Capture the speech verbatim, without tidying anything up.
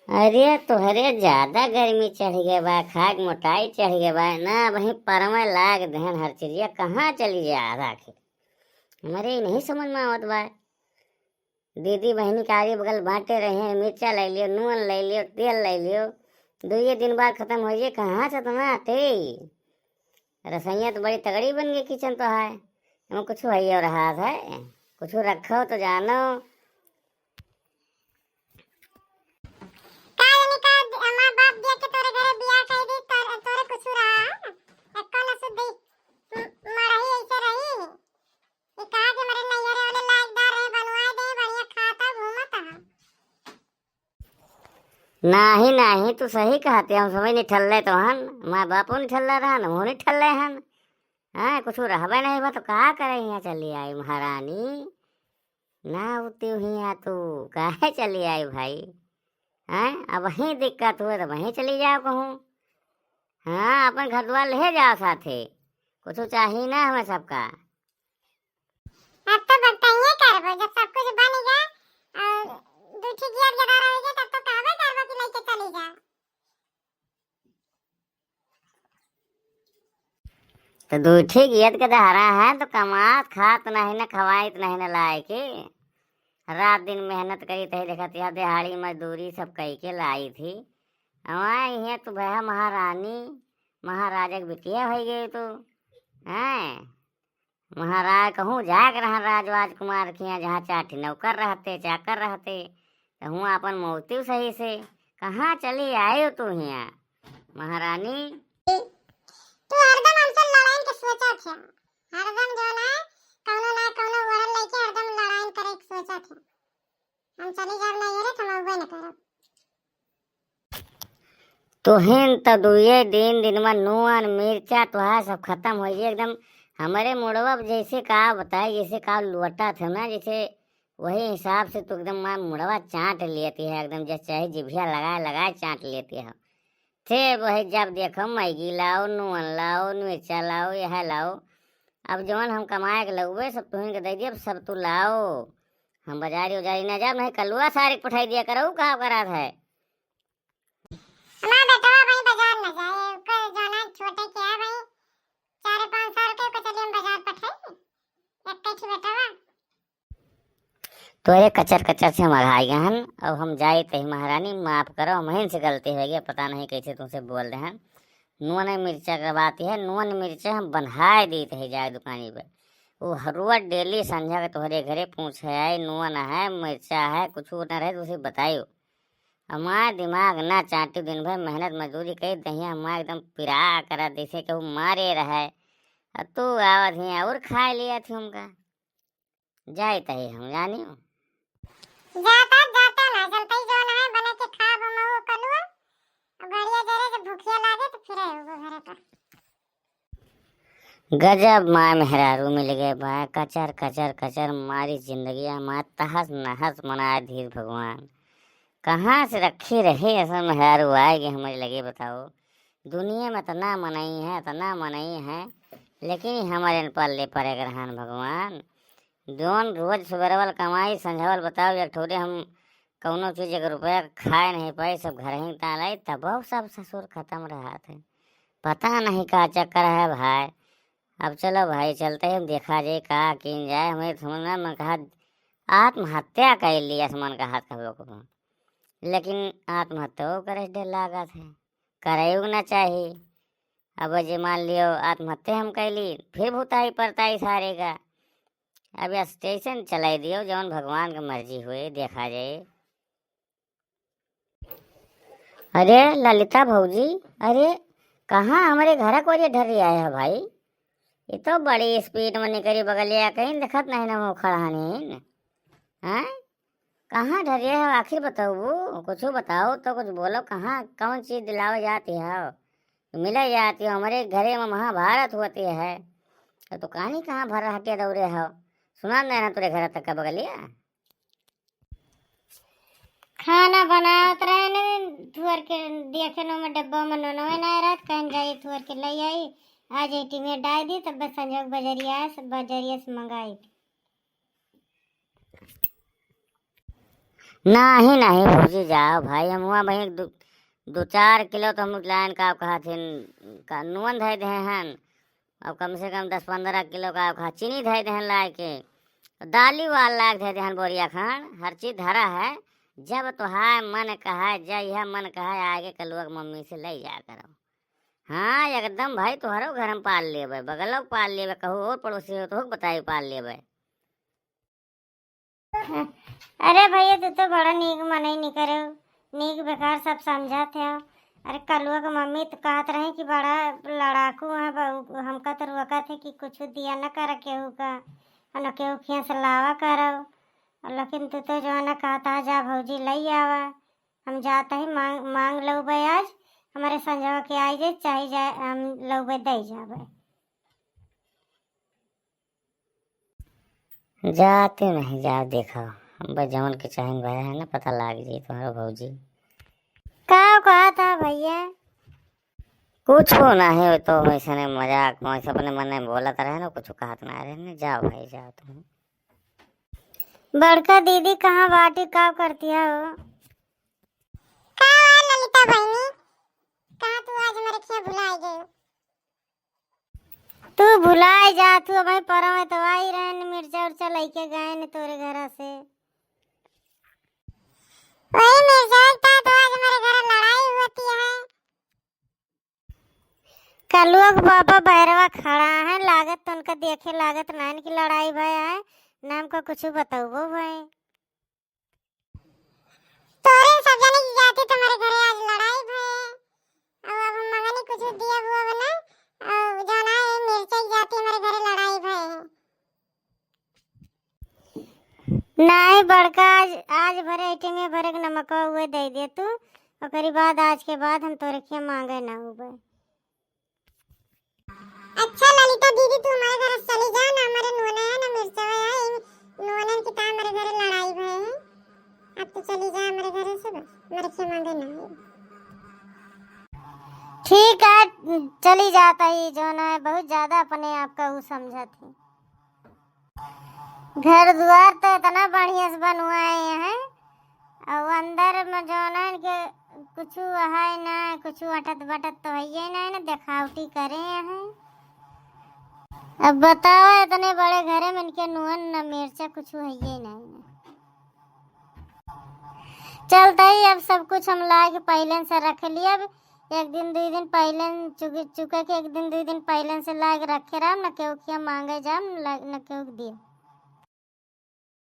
अरे तोहरे ज्यादा गर्मी चढ़ गए बा, खाक मोटाई चढ़ गए बा ना, वहीं परमे लाग देहन हर चीज, ये कहाँ चली जात आखिर? हमरे नहीं समझ में आवत बा। दीदी बहनी के आगे बगल बांटे रहे, मिर्चा ले लियो, नून ले लियो, तेल ले लियो, दुइये दिन बाद खत्म हो जाए। कहाँ से इतना आटे? रसोइया तो बड़ी तगड़ी बन गई, किचन तो है, एमे कुछ है और हाथ है, कुछ रखो तो जानो। का जानी का द-, हमार बाप देख के तोरे घरे बियाह कर दी, तोर-, तोरे कुछ रहा है? एक्को न सुधी म-, मरही ऐसे रही। ये कहा कि मेरे नैहरे वाले लायकदार रहे, बनवाए दे, बढ़िया खाता घूमत है। नाही, नाही, तू सही कहते, हम समय निठल्ले तो हन, माँ बापो निठल्ला रहन, हमहू निठल्ले हन। हाँ, कुछ रहबे नहीं बा तो का करे यहाँ चली आई महारानी? ना उती हुई तू काहे चली आई भाई? हैं, अब वहीं दिक्कत हुए तो वहीं चली जाओ कहूँ। हाँ, अपन घर द्वार ले जाओ साथे, कुछ चाहिए ना हमें सबका। अब तो बतइए करबो, जब सब कुछ बन गया और दू ठीक याद गदारा हो गया, तब तो कहबे करबो कि लेके चली जा। तो दू ठीक याद गदारा है तो कमात खात नहीं न, खवाइत नहीं न लाए के। रात दिन मेहनत करी तही देखत यह दिहाड़ी मजदूरी सब कई के लाई थी। हमारे यहाँ तू भया महारानी, महाराजा के बिटिया हो गई तू। हैं? महाराज कहूँ जाए के रहन राजवाज कुमार के यहाँ, जहाँ चार ठे नौकर रहते, चाकर रहते, तो हुआँ अपन मौती सही से। कहाँ चली आयो तू हियाँ महारानी? तू हरदम हमसे लड़ाई के सोचत है, हरदम जो ना कौनो ना कौनो वरन लेके हरदम लड़ाई करे के सोचत है। हम चली जाब नैहरे तो हम अउबे न करब। तोहिन त दुए दिन, दिन में नून, मिर्चा, तोहार सब खत्म हो जाए एकदम। हमरे मुड़वा पे जैसे का बताए, जैसे का लोटा था ना, जैसे वही हिसाब से तू एकदम मार मुड़वा चाट लेती है एकदम, जैसे चाहे जिभिया लगाए, लगाए चाट लेती है। थे वही जब देखो मैगी लाओ, नून लाओ, मिर्चा लाओ, यह लाओ। अब जवन हम कमाए के लउबे, सब तुहिन के दे दिए, अब सब तू लाओ। हम बाजारी उजारी ना जाब, नहीं कलुआ सारे के पठाई दिया करो, का करत है? हमार बेटवा भाई बाजार न जाए, ओकर जौना छोटे के है भाई, चार पाँच सौ रुपये के चलिए हम बाजार पठाई, एक कैठी बेटवा। तोरे कचर कचर से हम अघाई गए हन, अब हम जाई तही महारानी, माफ करो, हमहिन से गलती हो गई, पता नहीं कैसे तुमसे बोल दे हन। नून मिर्चा के बात है, नून मिर्चा हम बन्हाए दी तही जाए दुकानी पे। वो हरुआ डेली संझा के तोहरे घरे पूछे आई, नून है, मिर्चा है, कुछ न रहे तो उसे बताइयो। हमार दिमाग ना चाटी, दिन भर मेहनत मजदूरी कई दहिया, हमार एकदम पिरा करा जैसे केहू मारे रहे। अब तू आवत ही और खाए लिया थी हमका। जाइत ही हम जानी। जाता, जाता ना, चलते ही जो ना है, बना के खाब हम वो कलुआ। अब गड़िया जरे जब भूखिया लागे तो फिर आए वो घरे पर। गजब माँ मेहरारू मिल गए बा, कचर, कचर, कचर मारी जिंदगी हमार तहस नहस बनाए दीस भगवान। कहाँ से रखी रहे ऐसा मेहरारू आए कि हमारे लगे बताओ। दुनिया में इतना मनई है, इतना मनई है, लेकिन हमारे पल्ले पड़े के रहन भगवान। जौन रोज सुबेरवल कमाई, संझावल बताओ, एक ठोरे हम कौनो चीज एक रुपया खाए नहीं पाई, सब घर ही तालाई, तब सब ससुर खत्म रहत है। पता नहीं का चक्कर है भाई। अब चलो भाई, चलते हैं, देखा जाए का कीन जाए। हमें समझ में, मन कहा आत्महत्या कर ली आसमान का हाथ का लोग को, लेकिन आत्महत्या करे डर लागत है, करे ना चाहिए। अब जे मान लियो आत्महत्या हम कैली, फिर भूताई परताई सारे का। अब स्टेशन चलाई दियो, जौन भगवान के मर्जी हुए, देखा जाए। अरे ललिता भौजी, अरे कहाँ हमरे घर को ये ढर आया है भाई? ये तो बड़ी स्पीड में निकली बगलिया, कहीं देखत नहीं ना मुँह खड़ा नहीं। हैं? कहाँ ढरिया है आखिर बताओ, कुछ बताओ तो, कुछ बोलो, कहाँ कौन चीज दिलावे जाती है, मिले जाती हो? हमारे घरे में महाभारत होती है, तो तू कहानी कहाँ भर हटिया दौड़े हो? सुना नहीं ना तेरे घर तक का बगलिया। खाना बनावत रहे ने, थुअर के देखे नो में डब्बा में नोनवे ना रहत, कहन जाई थुअर के ले आई, आज एटी में डाल दी, तब बस संजोग बजरिया से, बजरिया से मंगाई। नाही, नाही भौजी, जाओ भाई, हम हुआ भाई दो, दो चार किलो तो हम लायन का कहा थे, का नुअन धइ देहे हन, अब कम से कम दस पन्द्रह किलो का कहा चीनी धइ देहन लाए के, दाली वाल लाग धइ देहन बोरिया खान, हर चीज धरा है। जब तोहार मन कहा, जइहा मन कहा, आगे कलुआ के मम्मी से लइ जा करो। हाँ, एकदम भाई, तोहरो घर में पाल लेबे, बगलो के पाल लेबे, कहू और पड़ोसी हो तो बताई पाल लेबे। अरे भैया, तू तो बड़ा नीक मनई निकरे हो, नीक बेकार सब समझत है। अरे कलुआ के मम्मी तो कहत रहे कि बड़ा लड़ाकू है, बहु-, हमका तो रोकत है कि कुछ दिया न कर केहू का, और न केहू खिया से लावा करो। लेकिन तू तो जो है ना कहता है, जा भौजी लई आवा, हम जात ही मांग, मांग लउबे आज, हमारे संजवा के आई जाए, चाहे जाए, हम लउबे दे जाबे। जाते नहीं, जा देखा, अब जवन के चाहें भया है ना, पता लाग जाई तुम्हारा भौजी। का कहत है भैया? कुछ ना है, तो वैसे नहीं मजाक में, वैसे अपने मन में बोलत रहे ना, कुछ कहत ना रहे ना। जाओ भाई, जाओ तुम। बड़का दीदी कहाँ बाटी, का करती है हो? का हुआ ललिता बहिनी, कहाँ तू आज हमरे खिया भुलाए गए? तू भुलाए जा, तू अबहीं परवे तो आई रहन, मिर्चा उर्चा लइके गए न तोरे घरा से। वही मिर्चा था तो आज हमारे घर लड़ाई होती है। कलुआ के पापा बहरवा खड़ा है, लागत तो उनका देखे लागत नाइन की लड़ाई भय है, नाम का कुछ बतौबो भय। तोरे सब जने की जाती तुम्हारे घरे आज लड़ाई भय, अब अब मंगनी कुछ दिया हुआ बना, और जाना है मिर्चा की जाती हमारे घरे लड़ाई भय है। नाहीं बड़का, आज, आज भरे आइटम में भरे के नमकवा उहे दे दे तू, ओकरी बाद आज के बाद हम तोरे खिया मांगे ना होबे। अच्छा ललिता दीदी, तू हमारे घर से चली जा ना, हमारे नोना है ना मिर्चवा है, इन नोनन की ता हमारे घर लड़ाई भय है। अब तू चली जा हमारे घर से, बस हमारे खिया मांगे ना है। ठीक है, चली जाता ही, जो ना है बहुत ज्यादा अपने आप का ऊ समझत है। घर दुआर तो इतना बढ़िया से बनवाए हैं, और अंदर में जौन है के कुछ है ना, कुछ अटत बटत तो है ही नहीं ना, देखावटी करे हैं। अब बताओ, इतने बड़े घरे में इनके नून न मिर्चा कुछ है ही नहीं ना। चलते ही अब सब कुछ हम लाए के पहले से रख लिया। अब एक दिन दुई दिन पहले चुके, चुके के एक दिन दुई दिन पहले से लाए के रखे रहम, न केहू खिया मांगे जाम, न ला-, न केहू के दिए।